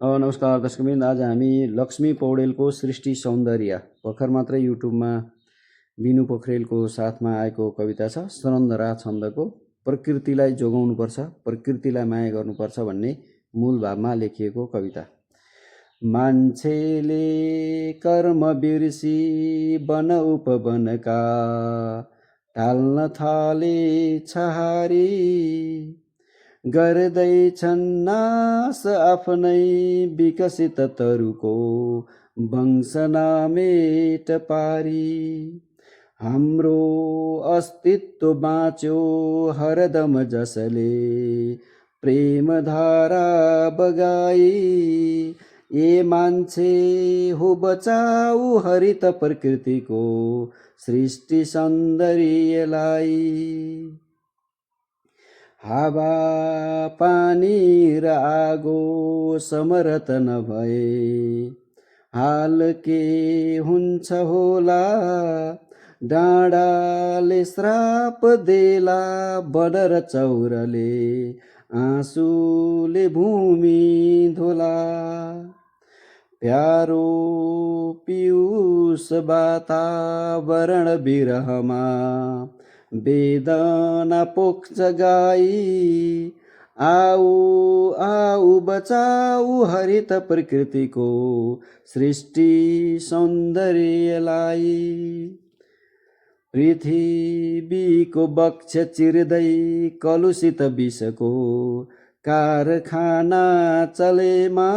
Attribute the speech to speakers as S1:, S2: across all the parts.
S1: नमस्कार दर्शकवृन्द, आज हामी लक्ष्मी पौडेलको सृष्टि सौन्दर्य भर्खर मात्रै युट्युबमा बिनु पोखरेलको साथमा आएको कविता छ। सरन्दरा छन्दको प्रकृतिलाई जोगाउनुपर्छ, प्रकृतिलाई माया गर्नुपर्छ भन्ने मूल भावमा लेखिएको कविता। मान्छेले कर्म बिर्सी वन उपवनका टाल्न थाले छहारी, गर्दैछन् नाश आफ्नै विकसित तरुको वंश नामेट पारी। हाम्रो अस्तित्व बाँच्यो हरदम जसले प्रेम धारा बगाई, ए मान्छे हो बचाऊ हरित प्रकृतिको सृष्टि सौन्दर्यलाई। हावा पानी र आगो समरथ नभए हाल के हुन्छ होला, डाँडाले श्राप देला वन र चौरले आँसुले भूमि धोला। प्यारो पियूष वातावरण बिरहमा वेदना पोख्छ गाई, आऊ आऊ बचाऊ हरित प्रकृतिको सृष्टि सौन्दर्यलाई। पृथ्वीको वक्ष चिर्दै कलुषित विषको कारखाना चलेमा,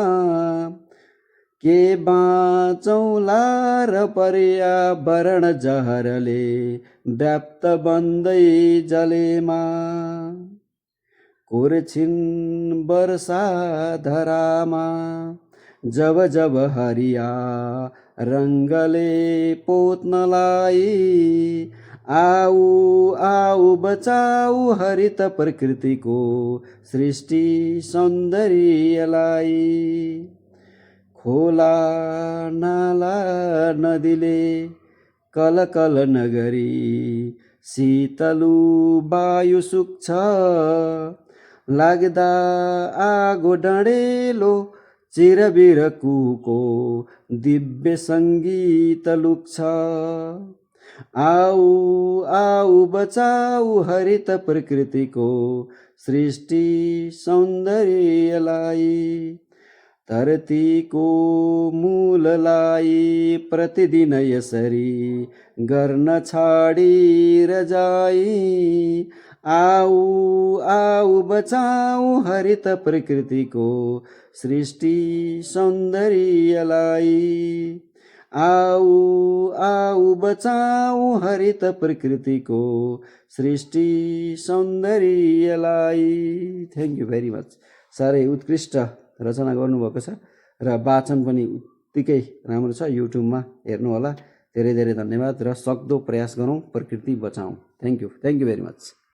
S1: के बाँचौला र पर्यावरण जहरले व्याप्त बन्दै जलेमा। कोर्छिन् वर्षा धरामा जब जब हरिया रङ्गले पोत्नलाई, आऊ आऊ बचाऊ हरित प्रकृतिको सृष्टि सौन्दर्यलाई। खोला नाला नदीले कलकल नगरी शीतलु वायु सुक्छ, लाग्दा आगो डढेलो चिरबिर कुको दिव्य सङ्गीत लुक्छ। आऊ आऊ बचाऊ हरित प्रकृतिको सृष्टि सौन्दर्यलाई। धरतीको मूललाई प्रतिदिन यसरी गर्न छाडेर जाई, आऊ आऊ बचाऊ हरित प्रकृतिको सृष्टि सौन्दर्यलाई। आऊ आऊ बचाऊ हरित प्रकृतिको सृष्टि सौन्दर्यलाई। Thank you very much. साह्रै उत्कृष्ट रचना गर्नुभएको छ र वाचन पनि उत्तिकै राम्रो छ। युट्युबमा हेर्नुहोला। धेरै धेरै धन्यवाद र सक्दो प्रयास गरौँ, प्रकृति बचाउँ। Thank you very much.